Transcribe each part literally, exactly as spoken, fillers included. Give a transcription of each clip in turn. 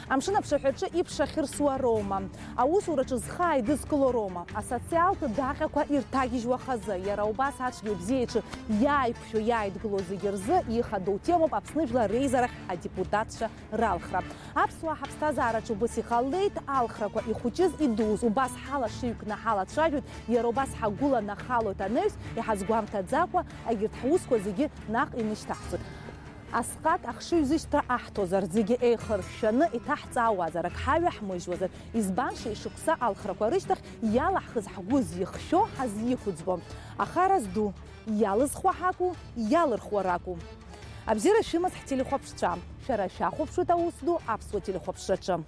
Амшын аԥшаҳәаҿы иԥшахьырсуа роума? Аусураҿы зхы ааидызкыло роума? Асоциалтә даҟьақәа ирҭагьежьуа хазы, иара убас ацәгьеи абзиеи рҿы иааиқәшәо, иааидгыло зегьы рзы ихадоу темоуп Аԥсны Жәлар Реизарахь адепутатцәа ралхра. Аԥсуаа ҳаԥсҭазаараҿы убас иҟалеит, алхрақәа ихәыҷыз, идуз, убас ҳалашыҩкны ҳалацәажәоит, иара убас ҳагәыла нахалоит анаҩс, иҳазгәамҭаӡакәа, егьырҭ ҳусқәа зегьы наҟ инышьҭаҳҵоит. Асҟак ахшыҩзышьҭра аҳҭозар, зегьы еихыршәаны иҭаҳҵаауазар, ак ҳаҩа ҳмыжьуазар, избан шеишықәса алхрақәа рышьҭахь иалаҳхыз ҳгәы зихшәо, ҳазихәыӡбо? Ахара зду, иалызхуа ҳакәу, иалырхуа ракәу? Абзиара шәымаз ҳтелехәаԥшцәа, шәара шәахәаԥшуеит аус ду аԥсуа телехәаԥшраҿы.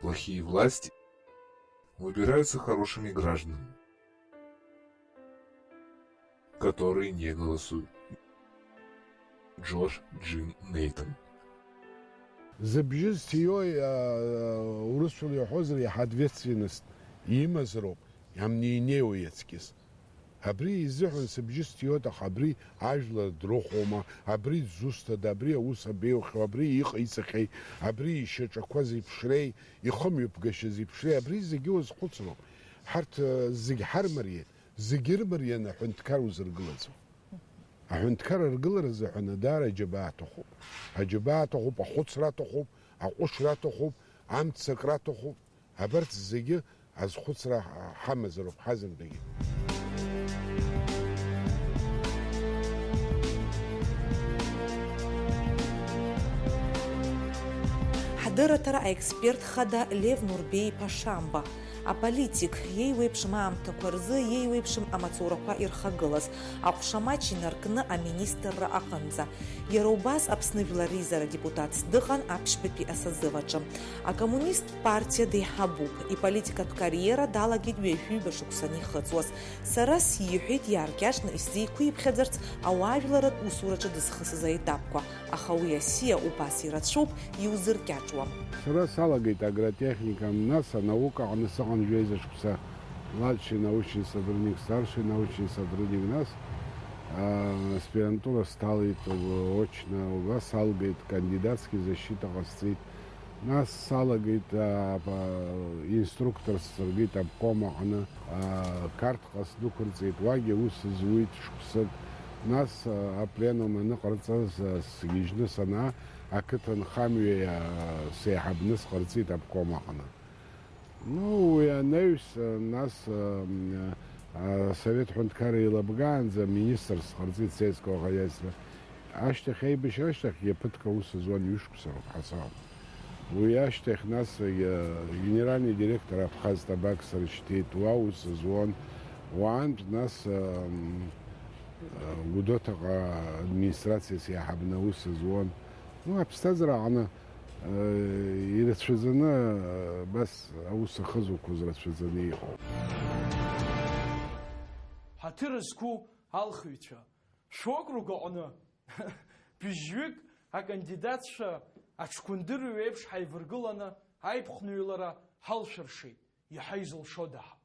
Плохие власти выбираются хорошими гражданами, которые не голосуют. Джош Джим Нейтон. Зыбжьы зҭиуа, а, урысшәала иҳәозар, иаҳа ответственность имазароуп, иамнеинеиуа иаҵкьыс. Абри изыҳәан сыбжьы сҭиуеит, аха абри ажәлар дрыхәома, абри дзусҭада, абри аус абеиухьоу, абри иҟаиҵахьеи, абри ишьаҿақәа зеиԥшреи, ихымҩаԥгашьа зеиԥшреи, абри зегьы уазхәыцроуп. Ҳарҭ, э, зегь ҳармариеит, зегьы рмарианы аҳәынҭқар узыргылаӡом. Аҳәынҭқар аргыларазы ҳәаны даара аџьабаа аҭахуп. Аџьабаа аҭахуп, ахәыцра аҭахуп, аҟәышра аҭахуп, амццакра аҭахуп. Абарҭ зегьы азхәыцра ҳамазароуп ҳазынтәыгьы. Ҳдырраҭара аексперт хада Лев Нурбеи-иԥа Шамба, аполитик, иеиуеиԥшым аамҭақәа рзы иеиуеиԥшым амаҵурақәа ирхагылаз, аҟәша маҷ инаркны аминистрра аҟынӡа, иара убас Аԥсны Жәлар Реизара адепутатс дыҟан аԥшьбатәи асазываҿы. Акоммунист партиа деиҳабуп. Иполитикатә кариера далагеит ҩажәи ҩба шықәсаны ихыҵуаз. Сара сиҳәеит, иааркьаҿны исзеиқәиԥхьаӡарц ауаажәларратә усураҿы дызхысыз аетапқәа, аха уи асиа убас ирацәоуп, иузыркьаҿуам. Сара салагеит агротехникан, нас анаука аҟны сыҟан жәеиза шықәса, младший научный сотрудник, старший научный сотрудник, нас, а, аспирантура сҭалеит, очно, убас салгеит, кандидатский защита ҟасҵеит. Нас салагеит, а, ба-, инструктор сзыргеит обком аҟны, а, Қарҭҟа сдәықәырҵеит, уагь аус зуит шықәсык. Нас, а, апленум аныҟарҵаз, а, сгьежьны санаа, ақыҭанхамҩеи, а, сеиҳабны сҟарҵеит обком аҟны. Ну, уи анаҩс, а, нас, а, м, а, Асовет ҳәынҭқарра еилыбгаанӡа министр сҟарҵеит сельского хозяйства. Ашьҭахь, аибашьра ашьҭахьгьы ԥыҭк аус зуан, ҩышықәса роуп ҳасаауп. Уи ашьҭахь нас, э, генеральный директор Абхазтабак сыршьҭит, уа ус зуан, уаантә нас, э, м, э, Гәдоуҭаҟа администрациас иаҳабны аус зуан. Ну, аԥсҭазаара аҟны, э, ирацәаӡаны, э, абас аус ахызуқәаз рацәаӡаны иҟоуп. Ҳаҭыр зқәу алхыҩцәа, шәокруг аҟны быжьҩык акандидатцәа аҽқәындырҩ еиԥш ҳаиваргыланы аиԥхныҩлара ҳалшәыршеит, иаҳа изылшода ҳа?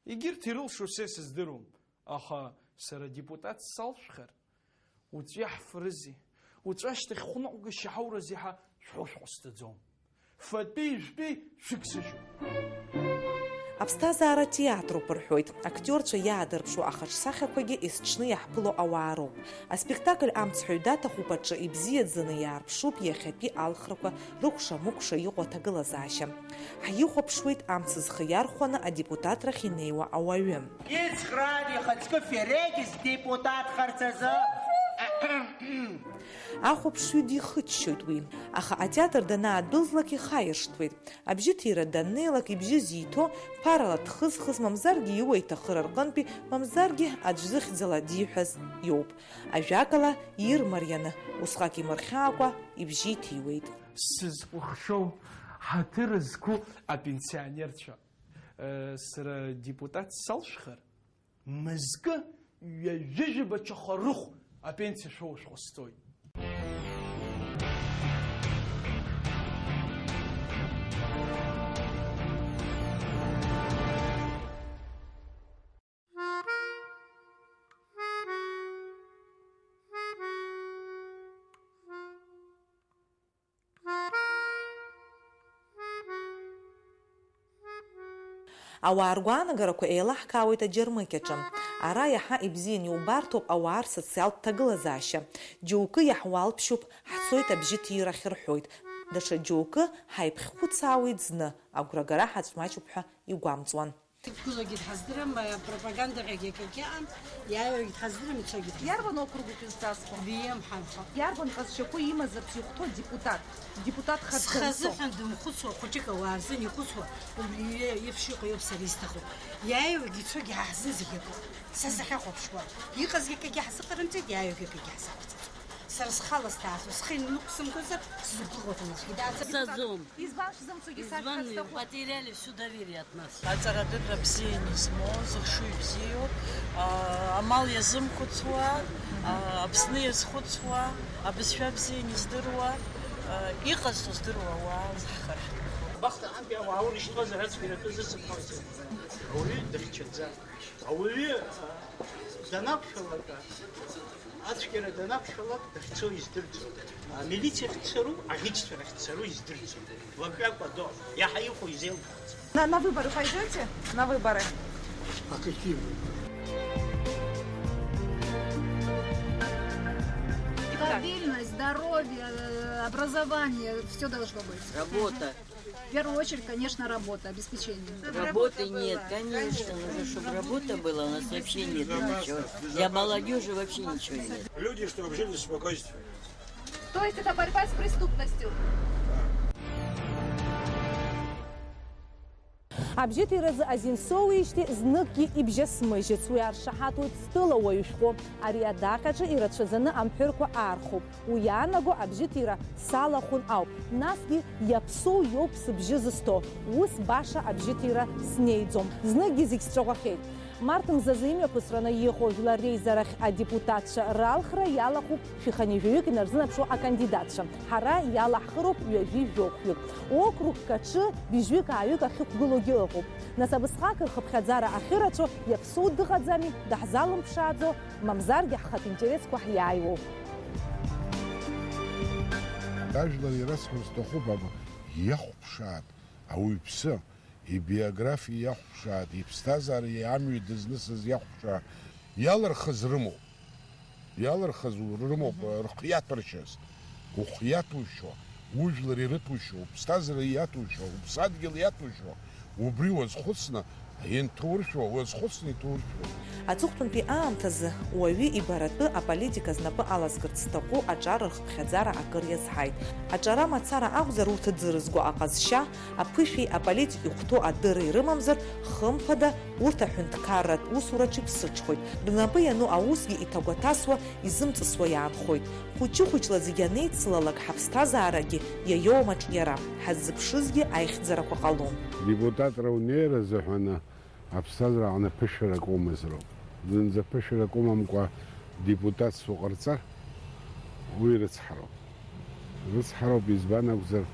Егьырҭ ирылшо са исыздыруам, аха сара депутат салшәхар, уҵәы иаҳфарызеи, уҵәы ашьҭахь хәныҟәгашьа ҳаурызеи ҳәа шәҳәо шәҟасҵаӡом. Фатәи-жәтәи шәықәсыжьуп. Аԥсҭазаара театруп рҳәоит. Актиорцәа иаадырԥшуа ахаҿсахьақәагьы есҽны иаҳԥыло ауаа роуп. Аспектакль Амцҳәаҩ даҭахуп аҿы ибзиаӡаны иаарԥшуп иахьатәи алхрақәа рыкәша-мыкәша иҟоу аҭагылазаашьа. Ҳихәаԥшуеит амц зхы иархәаны адепутатрахь инеиуа ауаҩы. Ицхраан ихаҵкы Ферегьы здепутатхарц азы. Ахәаԥшҩы дихыччоит уи, аха атеатр данаадәылҵлак ихаиршҭуеит. Абжьыҭира даннеилак ибжьы зиҭо, ԥарала дхызхыз, мамзаргьы иуа иҭахыра рҟынтәи, мамзаргьы аӡә зыхьӡала диҳәаз иоуп. Ажәакала, ирмарианы, усҟак имырхьаакәа ибжьы иҭиуеит. Сзызкәыхшоу ҳаҭыр зқәу апенсионерцәа, сара депутат салшәхар, мызкы ҩажәижәаба чахарыхә апенсиа шәоуашәа ҟасҵоит. Ауаа ргәаанагарақәа еилаҳкаауеит аџьармыкьаҿы. Ара иаҳа ибзиан иубарҭоуп ауаа рсоциалтә ҭагылазаашьа. Џьоукы иаҳуалԥшьоуп, ҳцоит абжьыҭирахь рҳәоит. Даҽа џьоукы ҳаиԥхьхәыцаауеит зны, агәрагара ҳацәмаҷуп ҳәа игәамҵуан. Иқәгылогьы дҳаздырам, пропаганда ҳәагьы акгьы ыҟам, иааиуагьы дҳаздырам, ицогьы дҳаздырам. Иарбан округуп изҵаазго? Вием ҳанхо. Иарбан ҟазшьақәоу имазарц ихәҭоу адепутат? Депутат хадас Схы данцо. Азыҳәан дымхәыцуа, хәыҷык ауаа рзын ихәыцуа, убри иеиԥш иҟоу иоуп сара исҭаху. Иааиуагьы ицогьы ҳа ҳзын зегь акоуп. Са сахьахәаԥшуа, иҟазгьы акгьы ҳзыҟарымҵеит, иааиуагьы акгьы ҳзақәҵаӡом. Сара схала сҭаацәа, схы инықәсымкызар, сзықәгәыӷуа ҭынхгьы даацәажәеит. Саӡом. Избан шәзымцогьы Избан сашәҳәар сҭахуп. Потеряли всю доверие от нас. Аҵара адырра бзианы измоу, зыхшыҩ бзиоу, а, амал иазымхәыцуа, а, Аԥсны иазхәыцуа, абызшәа бзианы издыруа, а, иҟазҵо здыруа ауаа зыххар ҳҭахуп. Абахҭа ҳамҭеи ауаа урышьҭуазар ацәгьара атәы зысымҳәозеи? Ауаҩы дыхьчаӡам. Ауаҩы, а, данақәшәалак, ацәгьара данақәшәалак, дахьцо издырӡом. Амилициахь дцару, аӷьычцәа рахь дцару издырӡом. Лакҩакәа доуп. Иаҳа иҟоу изеилкааӡом. На, на выборы пойдёте? На выборы. А какие выборы? Стабильность, здоровье, э, образование, всё должно быть. Работа. В первую очередь, конечно, работа, обеспечение. Работы нет, конечно, нужно, чтобы работа была, у нас вообще нет ничего. Для молодёжи вообще ничего нет. Люди, чтобы жили в спокойствии. То есть это борьба с преступностью? Абжьыҭиразы азин соуижьҭеи зныкгьы ибжьасмыжьыц, уи аршаҳаҭуеит стәыла уаҩ шәҟәы. Ари адаҟьаҿы ирацәаӡаны амҳәырқәа аархуп. Уи иаанаго абжьыҭира салахәын ауп. Насгьы иаԥсоу иоуп сыбжьы зысҭо. Ус баша абжьыҭира снеиӡом. Зныкгьы зегь сҵәаӷәахьеит. Март мзазы имҩаԥысраны иҟоу жәлар реизарахь адепутатцәа ралхра иалахәуп шәиханижәаҩык инарзынаԥшуа акандидатцәа. Ҳара иалаҳхыроуп ҩажәи жәохәҩык. Округк аҿы быжьҩык-ааҩык ахьықәгылоугьы ыҟоуп. Нас абысҟак рхыԥхьаӡара ахьырацәоу иаԥсоу дыҟаӡами, даҳзалымԥшааӡо? Мамзаргьы ҳхатә интересқәа ҳиааиуоуп. Ажәлар ирасҳәо сҭахуп, аба, иахәԥшаат ауаҩԥсы, ибиографиа иахәԥшаат, иԥсҭазаара амҩа дызнысыз иахәԥшаат, иалырхыз рымоуп. Иалырхыз рымоуп, рхы иаҭәыршьаз. Ухы иаҭәушьо, ужәлар ирыҭәушьо, уԥсҭазаара иаҭәушьо, уԥсадгьыл иаҭәушьо, убри уазхәыцны инҭуршәуа, уазхәыцны иҭуршәуа. Аҵыхәтәантәи аамҭазы уаҩы ибаратәы аполитика знапы алазгарц зҭаху аҿар рхыԥхьаӡара акыр иазҳаит. Аҿара мацара акәзар, урҭ ӡырызго аҟазшьа, аԥышәеи аполитик ихәҭоу адырреи рымамзар, хымԥада, урҭ аҳәынҭқарратә усураҿ иԥсыҽхоит. Рнапы иану аусгьы иҭагәаҭасуа, изымҵысуа иаанхоит. Хәыҷы-хәыҷла зегь анеицлалак, ҳаԥсҭазаарагьы иаиоумаҿ иара. Ҳаззыԥшызгьы аихьӡарақәа ҟалом. Адепутатра унеира азыҳәаны аԥсҭазаара аҟны ԥышәарак умазароуп. Зынӡа ԥышәарак умамкәа депутатс уҟарҵар, уи рыцҳароуп. Рыцҳароуп, избан акәзар,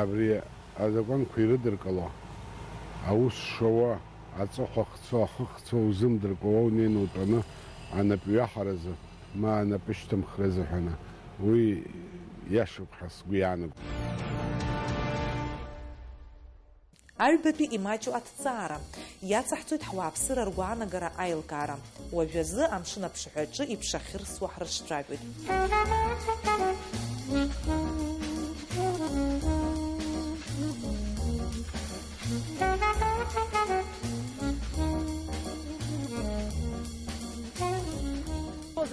абри азакәанқәа ирыдыркыло, аус шауа, аҵыхәа ахцо, ахы хцо узымдыркуа уа унеины утәаны анапҩаҳаразы, ма анапышьҭымхразы ҳәаны, уи иашоуп ҳәа сгәы иаанагоит. Аҩбатәи имаҷу аҭҵаара. Иацаҳҵоит ҳуааԥсыра ргәаанагара аилкаара. Уажәазы амшын аԥшаҳәаҿы иԥша хьырсуа ҳрыҽҵәаатәуеит.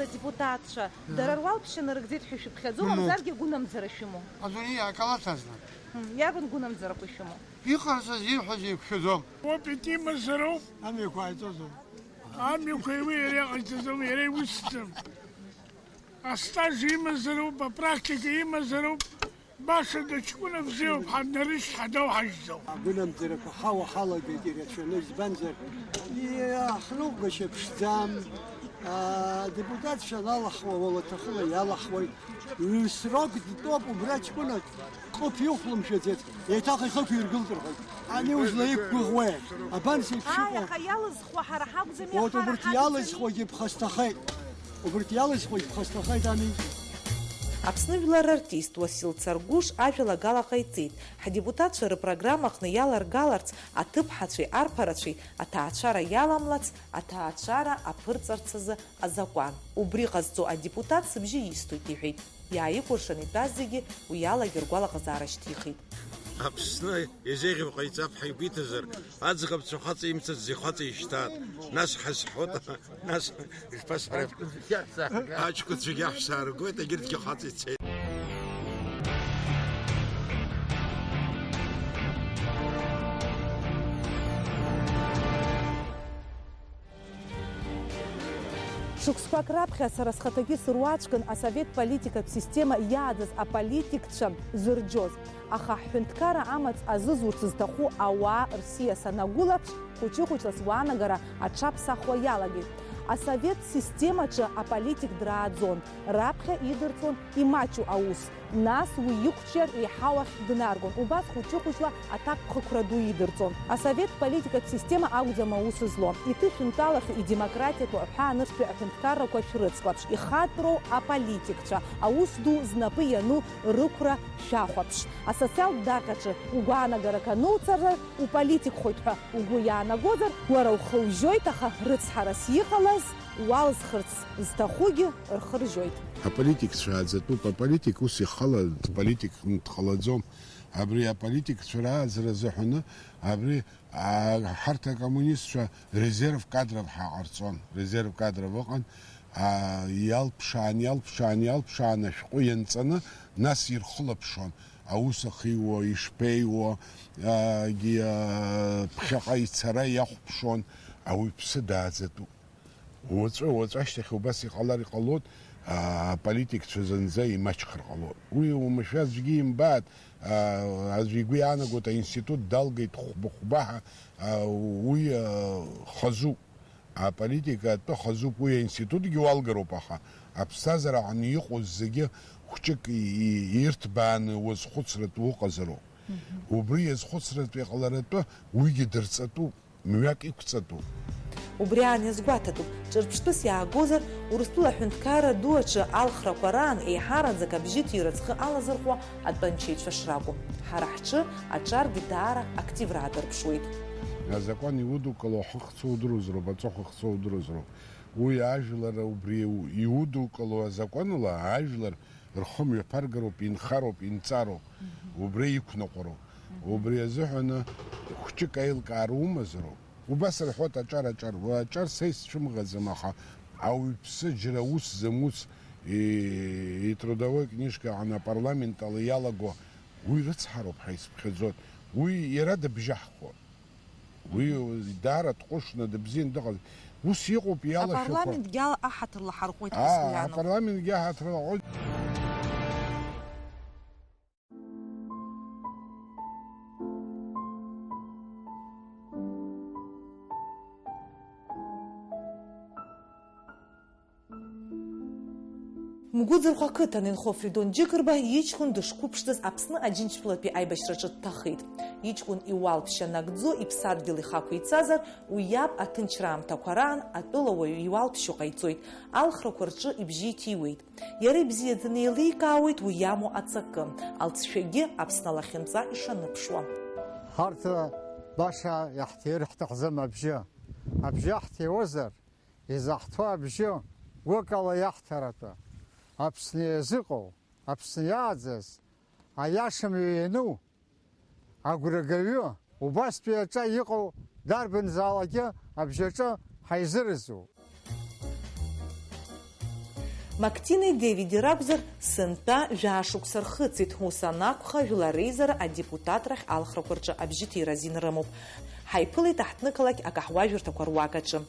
Адепутатцәа, дара руалԥшьа нарыгӡеит ҳәа шәыԥхьаӡома, мамзаргьы гәынамӡара шәымоу? Адунеи акалаҭ азна. Мм, иарбан гәынамӡарақәа шәымоу? Иҟарҵаз, ирҳәаз еиқәшәаӡом. Опыт имазароуп. Амҩақәа ааиҵозар. Амҩақәа уи иара иҟаиҵаӡом, иара иусӡам. Астаж имазароуп, апрактика имазароуп. Баша дыҷкәына бзиоуп, ҳаднарышьҭ ҳадоуҳажьӡом. Агәынамӡарақәа ҳауа ҳалагеит ирацәаны, избанзар, иаҳныҟәгашьа ԥшӡам. Адепутатцәа лалахуа уалаҭахыла иалахуеит. Ҩ-срок дтәоуп, убра ҷкәына ҟыԥ ихәлымшәаӡеит, еиҭах ихықәиргылт рҳәоит. Ани узлаиқәгәыӷуеи? Абан сеиԥш иҟоу? Ааи, аха иалызхуа ҳара ҳакәӡами, вот ахара убырҭ ҳадҵами? Иалызхуагьы ԥхасҭахеит. Убырҭ иалызхуагьы ԥхасҭахеит ами. Аԥсны жәлар рартист Уасил Царгәыш ажәалагала ҟаиҵеит, ҳдепутатцәа рыпрограммаҟны иаларгаларц аҭыԥҳацәеи арԥарацәеи аҭаацәара иаламлац, аҭаацәара аԥырҵарц азы азакәан. Убри ҟазҵо адепутат сыбжьы исҭоит, иҳәеит. Иааикәыршан итәаз зегьы уи алагьы ргәалаҟазаара шьҭихит. Аԥсны изеиӷьу ҟаиҵап ҳәа игәы иҭазар, аӡӷабцәа хаҵа имцац зехаҵа ишьҭан, нас ҳазҳәоит, нас ишԥасҳәара? Аҷкәынцәагьы аҳәса ааргоит, егьырҭгьы хаҵа ицеит. Шықәсқәак раԥхьа сара схаҭагьы сыруаӡәкын асовет политикатә система иааӡаз аполитикцәа зырџьоз. Аха ҳҳәынҭқарра амаҵ азызурц зҭаху ауаа рсиа санагәылаԥш, хәыҷы-хәыҷла сгәаанагара аҽаԥсахуа иалагеит. Асовет системаҿы аполитик драаӡон, раԥхьа идырҵон имаҷу аус. Нас уи иқәҿиар еиҳау ахь днаргон, убас хәыҷы-хәыҷла аҭакԥхықәра ду идырҵон. Асовет политикатә система акәӡам аус злоу, иҭышәынтәалахьоу идемократиатәу аҳәаанырцәтәи аҳәынҭқаррақәа шәрыцклаԥш, ихатәроу аполитикцәа, аус ду знапы иану рықәра шәахәаԥш. Асоциалтә даҟьаҿы угәаанагарак ануцалар, уполитикхоит ҳәа угәы иаанагозар, уара ухы ужьоит, аха рыцҳарас иҟалаз уалзхырц зҭахугьы рхы ржьоит. Аполитик цәааӡатәуп, аполитик ус ихала, политик дҟалаӡом. Абри аполитикцәа рааӡара азыҳәаны, абри, а, ҳарҭ акоммунистцәа резерв кадров ҳаҟарҵон, резерв кадров ыҟан, а, иалԥшаан, иалԥшаан, иалԥшаан ашәҟәы ианҵаны, нас ирхылаԥшуан, аус ахиуа, ишԥеиуа, а, гьы, а, ԥхьаҟа ицара иахәаԥшуан, ауаҩԥсы дааӡатәуп. Уаҵәы, уаҵәы ашьҭахь убас иҟалар иҟалоит, аа, аполитикцәа зынӡа имаҷхар ҟалоит. Уи уамашәа аӡәгьы имбааит, аа, аӡәы игәы иаанагоит, аинститут далгеит хәба-хәбаҳа, аа, уи, аа, хазуп. Аполитика атәы хазуп, уи аинститутгьы уалгароуп, аха аԥсҭазаара аҟны иҟоу зегьы хәҷык и-, и-, ирҭбааны уазхәыцратәы уҟазароуп. Мгм. Убри иазхәыцратәы иҟаларатәы уигьы дырҵатәуп. Мҩак иқәҵатәуп. Убри аан иазгәаҭатәуп, ҿырԥштәыс иаагозар, Урыстәыла аҳәынҭқарра ду аҿы алхрақәа раан еиҳараӡак абжьыҭира зхы алазырхәо атәанчеицәа шракәу. Ҳара ҳҿы аҿаргьы даара активра аадырԥшуеит. Азакәан иудукыло ахы хцо удыруазароуп, аҵыхәа хцо удыруазароуп. Уи ажәлар убри иудукыло азакәанала ажәлар рхы мҩаԥаргароуп, инхароуп, инҵароуп, мгм, убри иқәныҟәароуп. Мгм. Убри азыҳәаны хәҷык аилкаара умазароуп. Убас рҳәоит аҿар, аҿар, уа аҿар са исцәымӷаӡам, аха ауаҩԥсы џьара ус зымуц, и-, итрудовой книжка аҟны апарламент ала иалаго, уи рыцҳароуп ҳәа исыԥхьаӡоит. Уи иара дыбжьаҳхуа. Уи даара дҟәышны, дыбзианы дыҟаз. Ус иҟоуп иалашәақәа. Апарламентгьы аҳаҭыр лаҳарҟәуеит, аа, ҳәа сгәы иаанагоит. Апарламентгьы аҳаҭыр лаҟәуеит. Мгәыӡырхә ақыҭан инхо Фридон Џьыкырба иҷкәын дышқәыԥшӡаз Аԥсны Аџьынџьтәылатәи аибашьраҿы дҭахеит. Иҷкәын иуалԥшьа нагӡо иԥсадгьыл ихақәиҵазар, уи иаб аҭынчра аамҭақәа раан атәылауаҩ иуалԥшьо ҟаиҵоит, алхрақәа рҿы ибжьы иҭиуеит. Иара ибзиаӡаны еиликаауеит уи иамоу аҵакы, алҵшәагьы Аԥсны алахьынҵа ишаныԥшуа. Ҳарҭ баша иаҳҭир ҳҭахӡам абжьы. Абжьы ҳҭиуазар, изаҳҭо абжьы гәыкала иаҳҭаратәы, Аԥсны иазыҟоу, Аԥсны иааӡаз, аиашамҩа иану, агәрагаҩы, убастәи аҿа иҟоу дарбанзаалакгьы абжьаҿы ҳаизыразуп. Мактинеи Девиди ракәзар, сынтәа жәаа шықәса рхыҵит, ус анакәха, Жәлар Реизара адепутатрахь алхрақәа рҿы абжьыҭира азин рымоуп. Ҳаиԥылеит аҳҭнықалақь акаҳуажәырҭақәа руак аҿы.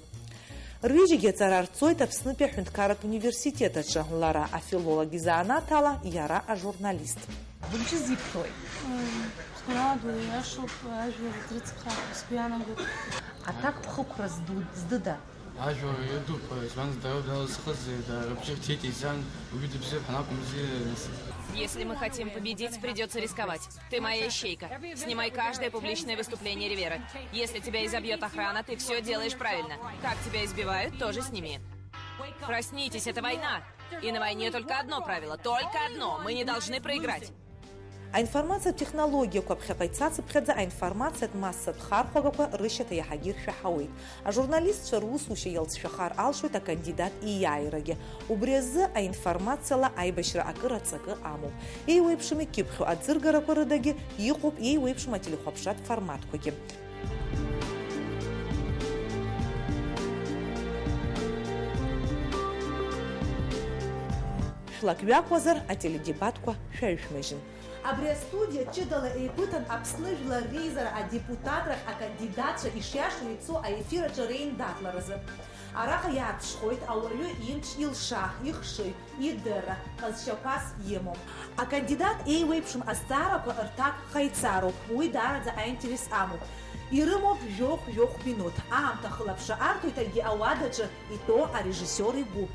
Рҩыџьагьы аҵара рҵоит Аԥснытәи аҳәынҭқарратә университет аҿы, лара афилолог изанааҭ ала, иара ажурналист. Быбжьы зиԥхьои? Сгәаанагоит, иашоуп, ажәа рыцхраап, сгәы иаанагоит. Аҭакԥхықәра зду-, здыда? Ажәа иадуп, избанзар, дара далызхыз, дара рыбжьы рҭеит, изан, уаҩы дыбзиоуп ҳәа акәымзи, нас. Если мы хотим победить, придётся рисковать. Ты моя ищейка. Снимай каждое публичное выступление Риверы. Если тебя изобьёт охрана, ты всё делаешь правильно. Как тебя избивают, тоже сними. Проснитесь, это война! И на войне только одно правило, только одно, мы не должны проиграть. Аинформациатә технологиақәа ԥхьаҟа ицацыԥхьаӡа аинформациатә массатә хархәагақәа рышьаҭа иаҳагьы иршәаҳауеит. Ажурналистцәа русушьа иалҵшәахар алшоит акандидат ииааирагьы. Убри азы аинформациала аибашьра акыр аҵакы амоуп. Еиуеиԥшым икьыԥхьу аӡыргарақәа рыдагьы иҟоуп еиуеиԥшым ателехәаԥшратә форматқәагьы. Шәлак ҩақәуазар, ателедебатқәа шәаҩшәмыжьын. Абри астудиа ҷыдала еибыҭан Аԥсны Жәлар реизара адепутатрахь акандидатцәа ишиашоу ицо аефир аҿы реиндаҭларазы. Араҟа иаарԥшхоит ауаҩы имч, илша, ихшыҩ, идырра, ҟазшьақәас имоу. Акандидат еиуеиԥшым азҵаарақәа рҭак ҟаиҵароуп, уи даараӡа аинтерес амоуп. Ирымоуп жәохә-жәохә минуҭ. Аамҭа хылаԥшра арҭоит акгьы ауадаҿы итәоу арежиссиор игәыԥ.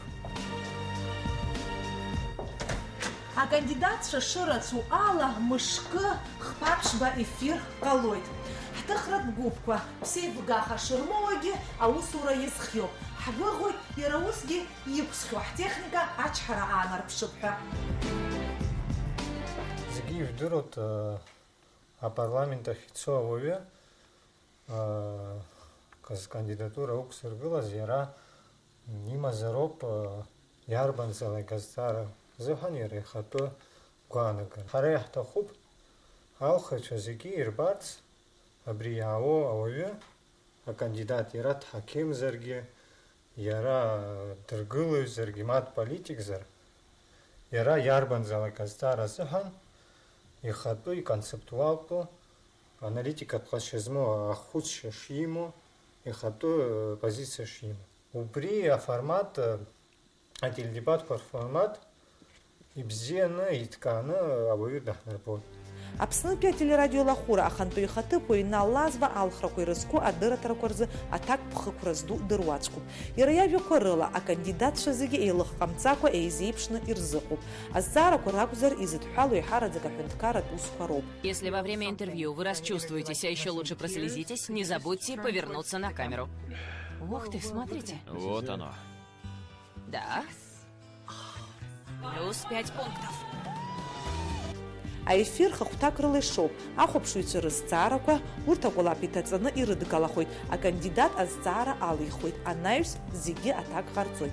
Акандидатцәа шырацәоу ала, мышкы хԥа-ԥшьба ефир ҟалоит. Ҳҭыхратә гәыԥқәа ԥсеивгаха шырмоуагьы аусура иазхиоуп. Ҳгәыӷуеит иара усгьы иқәсхьоу ҳтехника ачҳара аанарԥшып ҳәа. Зегьы ижәдыруеит, э, апарламент ахь ицо ауаҩы, э, каз-, кандидатура ықәзыргылаз иара имазароуп, э, иарбанзаалак азҵаара азыҳәан иара ихатәы гәаанагара. Ҳара иаҳҭахуп алхыҩцәа зегьы ирбарц абри иаауоу ауаҩы, акандидат, иара дҳақьымзаргьы, иара дыргылаҩзаргьы, ма дполитикзар, иара иарбанзаалак азҵаара азыҳәан ихатәы иконцептуалтәу, аналитикатә ҟазшьа змоу ахәыцшьа шимоу, ихатәы, э, позициа шимоу. Убри аформат, э, ателедебатқәа рформат ибзианы, иҭкааны ауаҩы даҳнарбоит. Аԥснытәи ателерадиолахәыра ахантәаҩы ихаҭыԥуаҩ Инал Лазба алхрақәа ирызку адырраҭарақәа рзы аҭакԥхықәра зду дыруаӡәкуп. Иара иажәақәа рыла, акандидатцәа зегьы еилыхҟамҵакәа еизеиԥшны ирзыҟоуп. Азҵаарақәа ракәзар, изыдҳәалоу еиҳараӡак аҳәынҭқарратә усқәа роуп. Если во время интервью вы расчувствуете себя, ещё лучше прослезитесь, не забудьте повернуться на камеру. Ух ты, смотрите. Вот оно. Да. Плюс пять пунктов. Аефир хахәҭак рыла ишоуп, ахәаԥшыҩцәа рызҵаарақәа, урҭ акәалаԥ иҭаҵаны ирыдгалахоит, акандидат азҵаара алихуеит, анаҩс зегьы аҭак ҟарҵоит.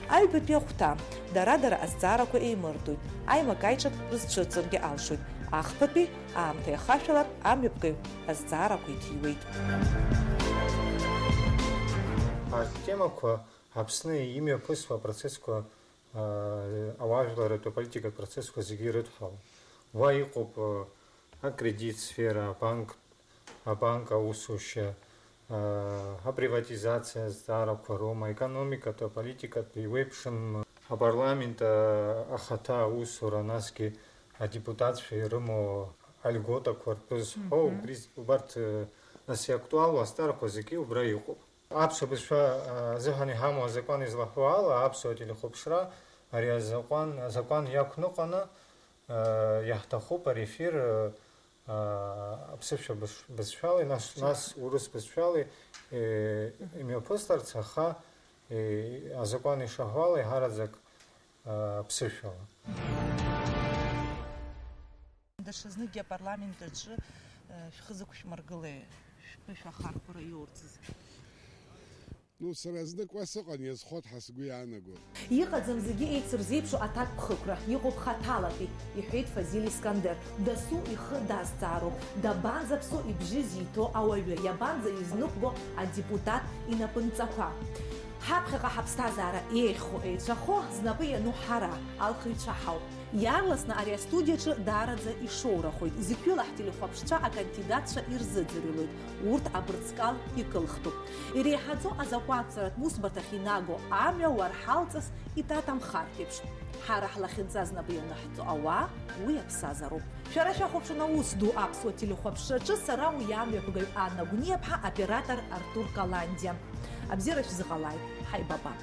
Аҩбатәи ахәҭа, дара-дара азҵаарақәа еимырдоит, аимак-аиҿак рызцәырҵыргьы алшоит, ахԥатәи, аамҭа иахашәалар, амҩаԥгаҩ азҵаарақәа иҭиуеит. Атемақәа Аԥсны имҩаԥысуа апроцессқәа, аа, ауаажәларратә аполитикатә процессқәа зегьы ирыдҳәалоуп. Уа иҟоуп, аа, акредит сфера, абанк, абанк аусушьа, аа, априватизациа азҵаарақәа роума, аекономикатә, аполитикатә, еиуеиԥшым апарламент, аа, ахаҭа аусура, насгьы адепутатцәа ирымоу альготақәа ртәы зҳәоу, Мгм. убри з-, убарҭ, э, нас иактуалу азҵаарақәа зегьы убра иҟоуп. Аԥсуа бызшәа, а, азыҳәан иҳамоу азакәан излаҳәо ала, аԥсуа телехәаԥшра ари азакәан, азакәан иақәныҟәаны, а, иаҳҭахуп ари ефир, а, аԥсышәа бызш-, бызшәала, нас, нас урыс бызшәала, е, имҩаԥысларц, аха, е, азакәан ишаҳәо ала, еиҳараӡак, а, ԥсышәала. Даҽазныкгьы апарламент аҿы, э, шәхы зықәшәмыргылеи, шәԥышәа ахархәара иоурц азы? Ну, сара знык уа сыҟан, иазхоит ҳәа сгәы иаанаго. Иҟаӡам зегьы еицырзеиԥшу аҭакԥхықәра, иҟоуп хаҭалатәи, иҳәеит Фазиль Искандер. Дасу ихы дазҵаароуп, дабанӡаԥсо ибжьы зиҭо ауаҩы, иабанӡа изнықәбо адепутат инапынҵақәа. Ҳаԥхьаҟа ҳаԥсҭазаара еиӷьхо-еицәахо, знапы иану ҳара, алхыҩцәа ҳауп. Иаарласны ари астудиаҿы даараӡа ишоурахоит. Зықьҩыла ҳтелехәаԥшцәа акандидатцәа ирзыӡырҩлоит. Урҭ абырҵкал икылхтәуп. Иреиҳаӡоу азакәанҵаратә усбарҭахь инаго амҩа уарҳалҵас итатамхартә еиԥш. Ҳара ҳлахьынҵа знапы ианыҳҵо ауаа уи аԥсазароуп. Шәара шәахәаԥшын аус ду аԥсуа телехәаԥшраҿы, сара уи амҩаԥгаҩ Анна Гәниаԥҳа, оператор Артур Каландиа. Абзиара шәзыҟалааит, ҳаибабап.